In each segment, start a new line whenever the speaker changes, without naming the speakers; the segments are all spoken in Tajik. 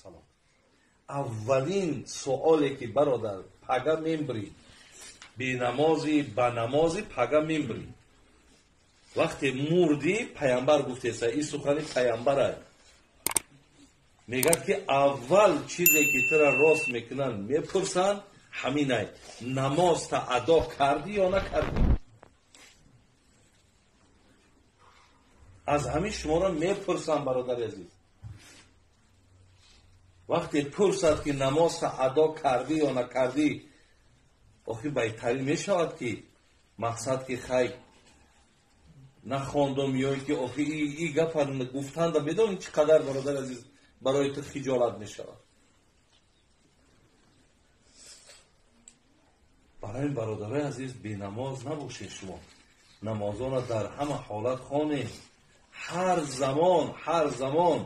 Салом. Аввалин суоле ки бародар пага мембрӣ, бенамозӣ ба намозӣ пага мембрӣ. Вақте мурдӣ, паямбар гуфтеса, ин сухани паямбара. Мегӯяд ки аввал чизе ки тура рост мекунанд, мепурсанд, ҳаминай: намозта адо кардӣ ё накардӣ? Аз ҳамин шуморо мепурсам, бародари азиз. Вақте пурсад ки намозта адо кардӣ ё накардӣ, охи байтарин мешавад ки мақсад ки хай нахондум ё ки охи и гапа гуфтанда медонӣ чӣ қадар, бародари азиз, барои ту хиҷолат мешавад. Барои бародарои азиз, бенамоз набошед шумо. Намозонро дар ҳама ҳолат хонед. Ҳар замон, ҳар замон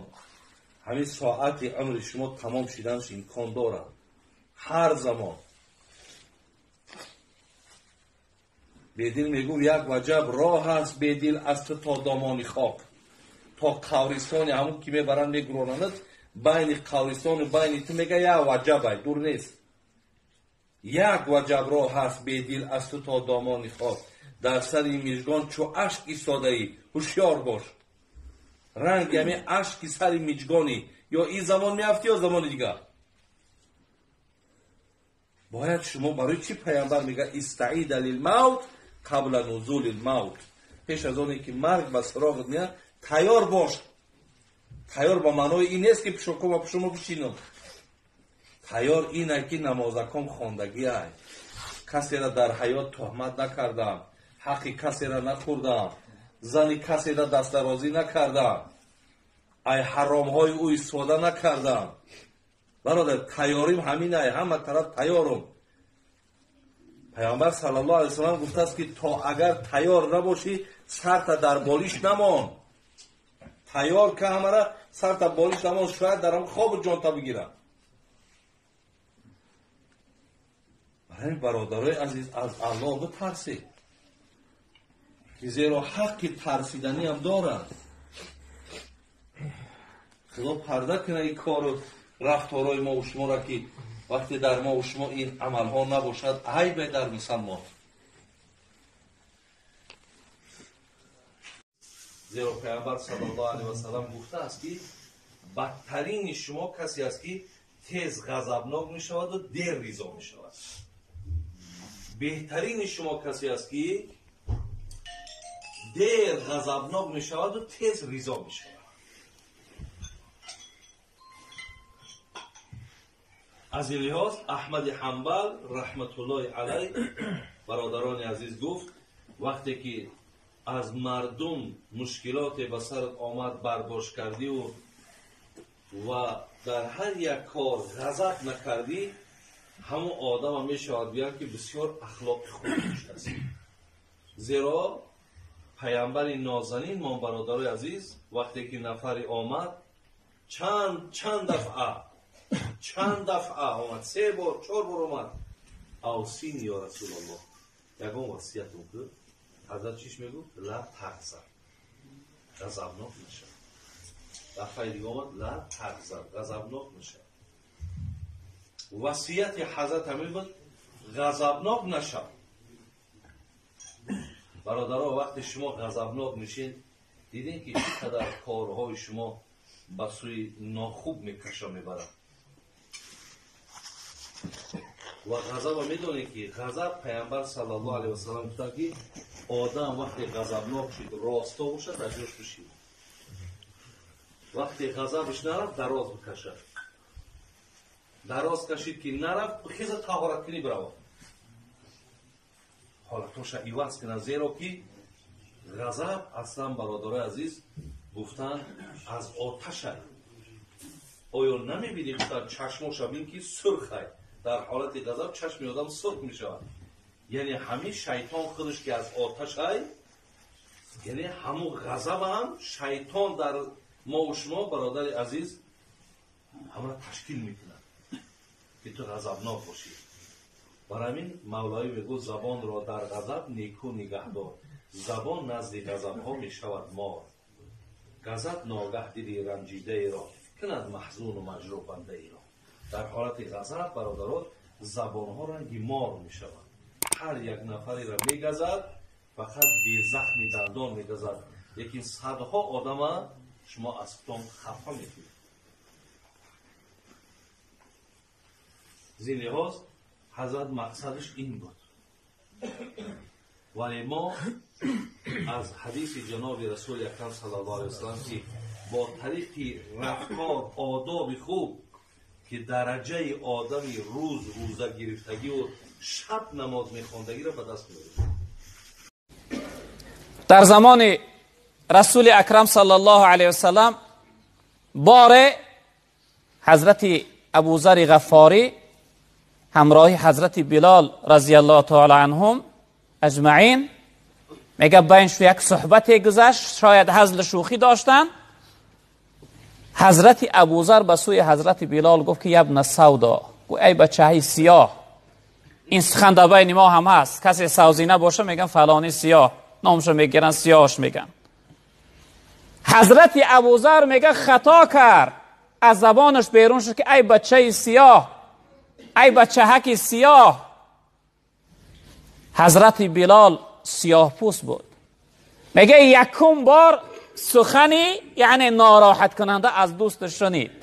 ҳамин соати умри шумо тамом шиданаш имкон дорад. Ҳар замон. Бедил мегӯфт як ваҷаб роҳ аст бедил аз ту то домони хок, то қабристони ҳамун ки мебаранд мегуронанд, байни қабристону байни ту мега як ваҷаб ай, дур нест. Як ваҷаб роҳ аст бедил аз ту то домони хок, дар сари мижгон чу ашк истодаӣ, ҳушёр бош. Ранги ҳамин ашки сари миҷгонӣ ё ин замон меафтӣ ё замони дигар. Бояд шумо барои чӣ паямбар мегӯяд истаида лилмавт қабла нузули лмавт? Пеш аз оне ки марг ба суроғат меяд, тайёр бош. Тайёр ба маънои ин нест ки пушокома пушумо бишинам. Тайёр ин ки намозаком хондагиай, касеро дар ҳаёт туҳмат накардам, ҳаққи касеро нахӯрдам, зани касеро дастдарозӣ накардам, ай ҳаромҳои ӯ истифода накардам. Бародар, тайёрим ҳаминай, ҳама тараф тайёрум. Паямбар саллаллоҳу алайҳи васаллам гуфтааст ки то агар тайёр набошӣ, сарта дар болиш намон. Тайёр ка ҳамара, сарта болиш намон, шояд дар ҳам хобу ҷонта бигирам. Барои бародарои азиз, аз Аллоҳ битарсед, ки зеро ҳаққи тарсиданиам дорад. Худо парда кунад ин кору рафторҳои мову шуморо, ки вақте дар мову шумо ин амалҳо набошад, айбе дар мусалмон. Зеро паямбар саллаллоҳу алайҳи васаллам гуфтааст ки бадтарини шумо касе аст ки тез ғазабнок мешаваду дер ризо мешавад. Беҳтарини шумо касе аст ки дер ғазабнок мешаваду тез ризо мешавад. Аз ин лиҳоз Аҳмади Ҳанбал раҳматуллоҳи алайҳ, бародарони азиз, гуфт вақте ки аз мардум мушкилоте ба сарат омад, бардошт кардиву ва дар ҳар як кор ғазаб накардӣ, ҳамон одама мешавад гӯянд ки бисёр ахлоқи хуб доштааст. Зеро паямбари нозанин мо, бародарои азиз, вақте ки нафаре омад, чанд дафъа, чанд дафъа омад, се бор, чор бор омад. Авсини ё Расулаллоҳ, ягон васиятум кун. Ҳазрат чиш мегуфт? Ла тағзаб, ғазабнок нашав. Дафъаи дига омад, ла тағзаб, ғазабнок нашав. Васияти ҳазрат ҳамин буд: ғазабнок нашав. Бародаро, вақте шумо ғазабнок мешед, дидем ки чӣ қадар корҳои шумо ба сӯи нохуб мекаша мебарад. Ва ғазаба медонед ки ғазаб, паямбар саллаллоҳу алайҳи васаллам гуфтанд ки одам вақте ғазабнок шуд, росто бошад, дар ҷош бишинад. Вақте ғазабаш нарафт, дароз бикашад. Дароз кашид ки нарафт, хеза таҳорат кунӣ биравад. Ҳолатоша иваз кунад, зеро ки ғазаб аслан, бародарои азиз, гуфтанд аз оташай. Оё намебинӣ, гуфтанд, чашмоша бин ки сурхай. Дар ҳолати ғазаб чашми одам сурх мешавад. Яъне ҳамин шайтон худаш ки аз оташай, яъне ҳамун ғазабам шайтон дар мову шумо, бародари азиз, ҳамра ташкил мекунад ки ту ғазабнок бошӣ. Барои ҳамин Мавлавӣ мегӯ забонро дар ғазаб неку нигаҳдор, забон назди ғазабҳо мешавад мор. Ғазаб ногаҳ дили ранҷидаеро Кунад маҳзуну маҷрӯҳ бандаиро. Дар ҳолати ғазаб, бародарон, забонҳо ранги мор мешаванд. Ҳар як нафареро мегазад, фақат безахми дандон мегазад, лекин садҳо одама шумо аз худтон хафа мекунед. Зин лиҳоз ҳазрат мақсадаш ин буд. Вале мо аз ҳадиси ҷаноби расули акрам саллаллоҳу алайҳи васаллам, ки бо тариқи рафтор, одоби хуб, ки дараҷаи одами рӯз рӯза гирифтагиву шаб намоз мехондагиро ба даст меорад.
Дар замони расули акрам саллаллоҳу алайҳи васаллам боре ҳазрати Абузари Ғаффорӣ ҳамроҳи ҳазрати Билол разияллоҳу таала анҳум аҷмаин, мега байншу як суҳбате гузашт, шояд ҳазлу шӯхӣ доштанд. Ҳазрати Абузар ба сӯи ҳазрати Билол гуфт, ки ябна савдо, гуфт эй бачаҳои сиёҳ. Ин сухан дар байни мо ҳам ҳаст, касе савзина боша меган фалони сиёҳ, номшо мегиранд, сиёҳш меган. Ҳазрати Абузар мега хато кард, аз забонаш берун шуд, ки эй бачаи сиёҳ, эй бачаҳаки сиёҳ. Ҳазрати Билол сиёҳпӯст буд. Мега якум бор сухани яъне нороҳаткунанда аз дӯсташ шунид.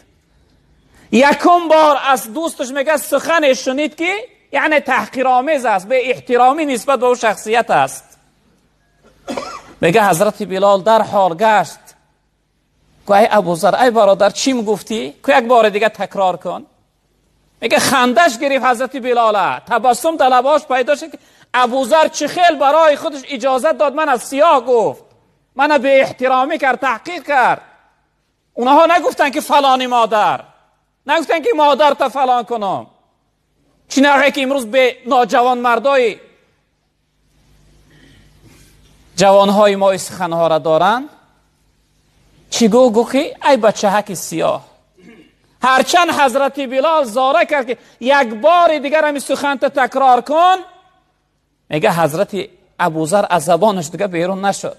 Якум бор аз дӯсташ мега сухане шунид, ки яъне таҳқиромез аст, беэҳтиромӣ нисбат ба ӯ шахсият аст. Мега ҳазрати Билол дарҳол гашт, гуфт эй Абузар, эй бародар, чӣ мегуфтӣ? Ку як бори дига такрор кун. Мега хандаш гирифт ҳазрати Билола, табассум дар лабош пайдо шуд, ки Абузар чӣ хел барои худаш иҷозат дод, мана сиёҳ гуфт, мана беэҳтиромӣ кард, таҳқир кард. Онҳо нагуфтанд, ки фалони модар, нагуфтанд, ки модарта фалон кунам. Чӣ навъе ки имрӯз бе ноҷавонмардои ҷавонҳои мо ин суханҳоро доранд. Чӣ гӯ? Гӯ, ки ай бачаҳаки сиёҳ. Ҳарчанд ҳазрати Билол зора кард, ки як бори дигар ҳамин суханта такрор кун, мега ҳазрати Абузар аз забонаш дига берун нашуд.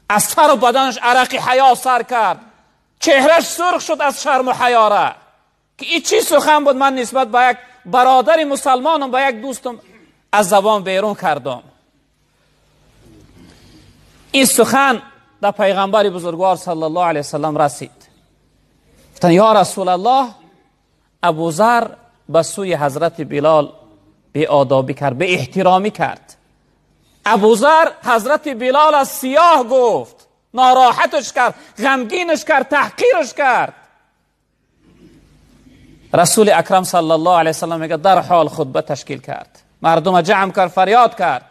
Аз сару баданаш арақи ҳаё сар кард, чеҳраш сурх шуд аз шарму ҳаёра, ки ин чӣ сухан буд, ман нисбат ба як бародари мусалмонам, ба як дӯстам аз забон берун кардам. Ин сухан дар пайғамбари бузургвор саллаллоҳу алайҳи васаллам расид. Гуфтанд ё расулаллоҳ, Абузар ба сӯи ҳазрати Билол беодобӣ кард, беэҳтиромӣ кард. Абузар ҳазрати Билол аз сиёҳ гуфт, нороҳаташ кард, ғамгинаш кард, таҳқираш кард. Расули акрам саллаллоҳу алайҳи васаллам мега дарҳол хутба ташкил кард, мардума ҷамъ кард, фарёд кард.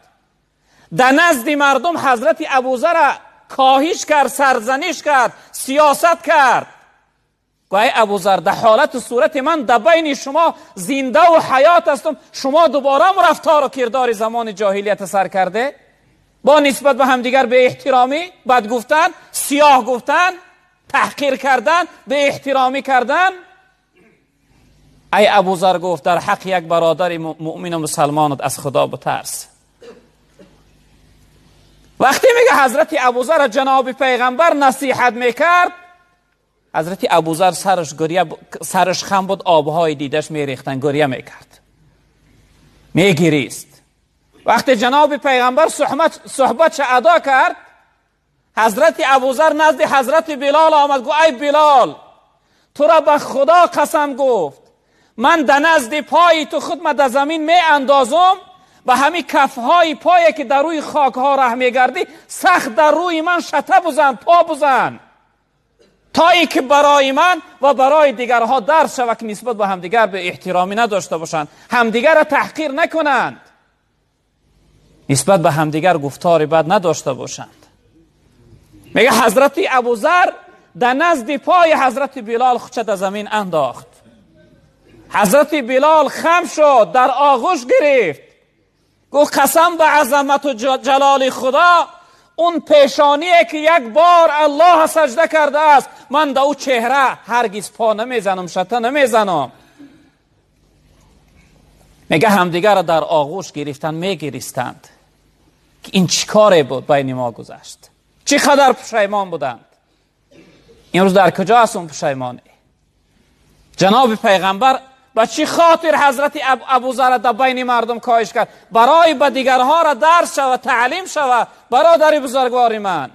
Дар назди мардум ҳазрати Абузара коҳиш кард, сарзаниш кард, сиёсат кард. Гуфт эй Абузар, дар ҳолату сурати ман дар байни шумо зиндаву ҳаёт ҳастам, шумо дубора рафтору кирдори замони ҷоҳилията сар карде, бо нисбат ба ҳамдигар беэҳтиромӣ, бад гуфтан, сиёҳ гуфтан, таҳқир кардан, беэҳтиромӣ кардан. Эй Абузар, гуфт, дар ҳаққи як бародари муъмину мусалмонат аз Худо битарс. Вақте мега ҳазрати Абузарро ҷаноби пайғамбар насиҳат мекард, ҳазрати Абузар сараш гиря, сараш хам буд, обҳои дидаш мерехтанд, гиря мекард, мегирист. Вақте ҷаноби пайғамбар суҳбатша адо кард, ҳазрати Абузар назди ҳазрати Билол омад, гуфт эй Билол, туро ба Худо қасам, гуфт, ман дар назди пои ту худ ма дар замин меандозам, ба ҳамин кафҳои пое ки дар рӯи хокҳо раҳ мегардӣ, сахт дар рӯи ман шата бузан, по бузан, то ин ки барои ман ва барои дигарҳо дарс шавад, ки нисбат ба ҳамдигар беэҳтиромӣ надошта бошанд, ҳамдигарро таҳқир накунанд, нисбат ба ҳамдигар гуфтори бад надошта бошанд. Мега ҳазрати Абузар дар назди пои ҳазрати Билол худша дар замин андохт. Ҳазрати Билол хам шуд, дар оғӯш гирифт, гуфт қасам ба азамату ҷалоли Худо, он пешоние ки як бор Аллоҳ саҷда кардааст, ман дар ӯ чеҳра ҳаргиз по намезанам, шата намезанам. Мега ҳамдигарро дар оғӯш гирифтан, мегиристанд, ки ин чӣ коре буд байни мо гузашт, чӣ қадар пушаймон буданд. Имрӯз дар куҷо аст он пушаймонӣ? Ҷаноби пайғамбар ба чӣ хотир ҳазрати Абузарра дар байни мардум коҳиш кард? Барои ба дигарҳоро дарс шава, таълим шава. Бародари бузургвори ман,